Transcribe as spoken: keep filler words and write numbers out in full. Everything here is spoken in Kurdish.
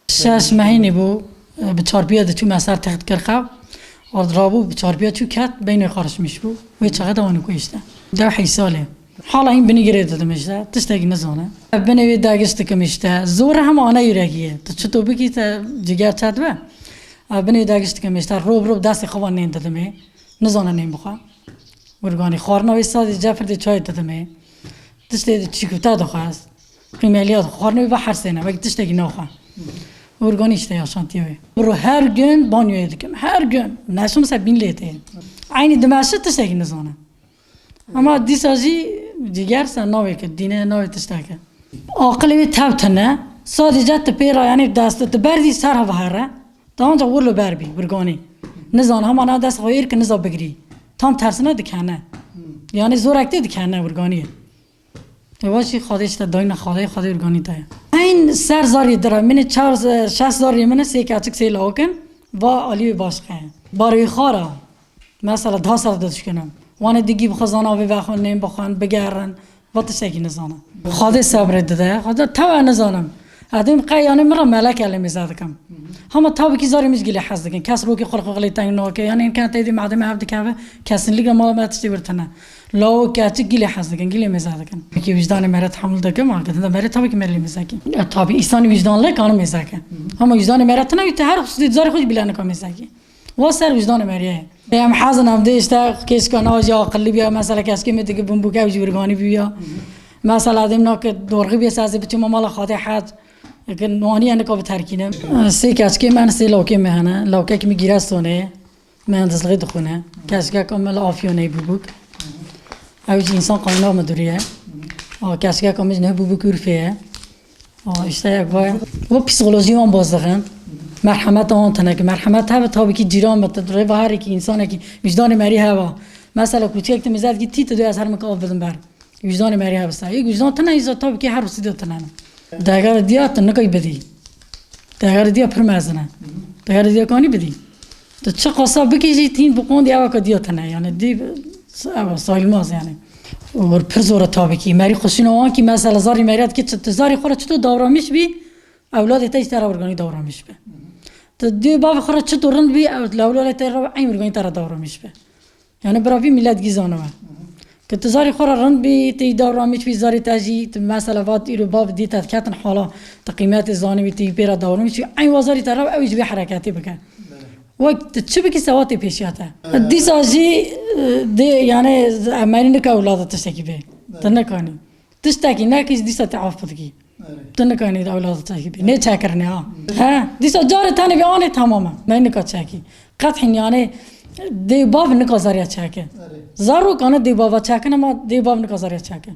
Şeş mehînî bû, bi çarpiya diçû me ser text kir xew. Ard rabû bi çarpiya çû ket, beynê qarişmiş bû. Wê çaxê de wan kuşt. Dew heysalê. Hala hîn binî girê didim işte, tiştekî nizane. Binê wê dagiş dikim işte. Zor e hema ana yürekî ye. Tu çito bikî te ciger çet be. Binê dagiş dikim işte. Rob rob destê xwe van nên didimê. Nizane nên bixwe. Wirganî xwarina wê sadê cefir dê çayê didimê. Tiştê çîkûta dixwest. Qîmeliya dixwe. Xwarina wê ve her sêne. Wek tiştekî naxwe. Wirganî işte yaşantiya wê. Biro her gün banyoyê dikim. Her gün. Neşim se bîn lê tê. Eynî dimeşi tiştekî nizane. Ama dîsa jî ciger se navê ke, dîne navê tişteke. Aqilê wê tev tune. Sadece tu pê ra, yani dest tu berdî ser hava here. Daha ancak wirlo ber bî, wirganî. Nizan, hema na dest xwe êr ki niza bigirî. Tam tersine dikene. Yani zorek tê dikene wirganî. Eva jî Xwedê işte dayna Xwedê, Xwedê wirganî daye. Eyn ser zarî dire, minê çar, şeş zarî min e, sê keçik sê lawik in. Va alî wê başqe. Barê wê xara. Mesela daha ser de dişkinim. Wane digî bixwe zana vê vexwe nên bixwen, bigerin. Va tiştekî nizana. Xwedê sebrê dide. Xwedê tewe nizanim. Edê min qey yani min re melek elê mêze dikim. Hema tabî ki zarê min ji gilê hez dikin. Kes rokê xwe xwe xilê teng nake. Yani imkan tê dî madem ev dikeve, kesinlikle mala me tiştê wir tine. Lawo keçik gilê hez dikin, gilê mêze dikin. Peki wijdanê mere tehamul dikim, ha, gidin de mere tabii ki merê mêze ki. E, tabii, insanî wijdanli kanî mêze ki. Ama wijdanê mere tine, te her xusûsî zarê xwe jî bile nika mêze ki. Wa ser wijdanê meriyê. Em hezin em dê işte keşka na jî aqilli biya, mesela keşkê me dike bûn bûke ew jî wirganî biya. Mesela dêm na ke dorxî biya, se ez ê biçûma mala Xwedê hez. Ke naniye nika bi terkînim. Sê keşkê me hene, sê lawkê me hene. Lawkek mi Giresunê. Mühendisliği dixwîne. Keşkeka me li Afyonê bûbûk. Ew jî însan qayna me duriye. A, keşkeka me jî ne bûbûk Urfê ye. A, işte ek vay. O psikolojî wan baz dixin. Merhemet wan tine ki. Merhemet hebe tabii ki cîran me, tu rêva herekî, însanekî, wijdanê merî heba. Mesela kuçek tu mizet ki tî tu dê ez her min ka av bidim ber. Wijdanê merî hebe sa. Yek wijdan tine, îza tabii ki her wisi de tine. Degere diya tu nikay bidî. Degere diya pir mezin e. Degere diya kanî bidî. Tu çi qasa bikî jî tîn bi qondî ewa ka diya tine. Yani dî ewa sayılmaz yani. Û pir zor e tabii ki. Merî xuşîna wan ki mesela zarî merî ki tu zarî xwe re çito davranmiş bî, ewladê te jî te re wirganî davranmiş bi. Tu dê bavê xwe re çito rind bî, ew li ewladê te re eyn wirganî te re davranmiş bi. Yani bira vî millet gî zanibe. Ke tu zarê xwe re rind bî, tê davranmîş bî zarê te jî, tu mesela vat îro bav dî te diketin hala, tu qîmetê zanîbî, tu yî pê re davranmîş bî, eyn wa zarê te re ew jî vê hereketê bike. Wek tu çi bikî sewa tê pêşiya te. Dîsa jî, e, dê, yani em merî nika ewlada tiştekî bê. Tu nikanî. Tiştekî nekî dîsa te af bidikî. Erê. Tu nikanî ewlada te hîbî. Nê çekirine ha. He, dîsa carê tenê bî anê tamam e. Me nika çekî. Qet hîn yani dê bav nika zariya çeke. Erê. Zarok ane dê bava çekin ama dê bav nika zariya çeke.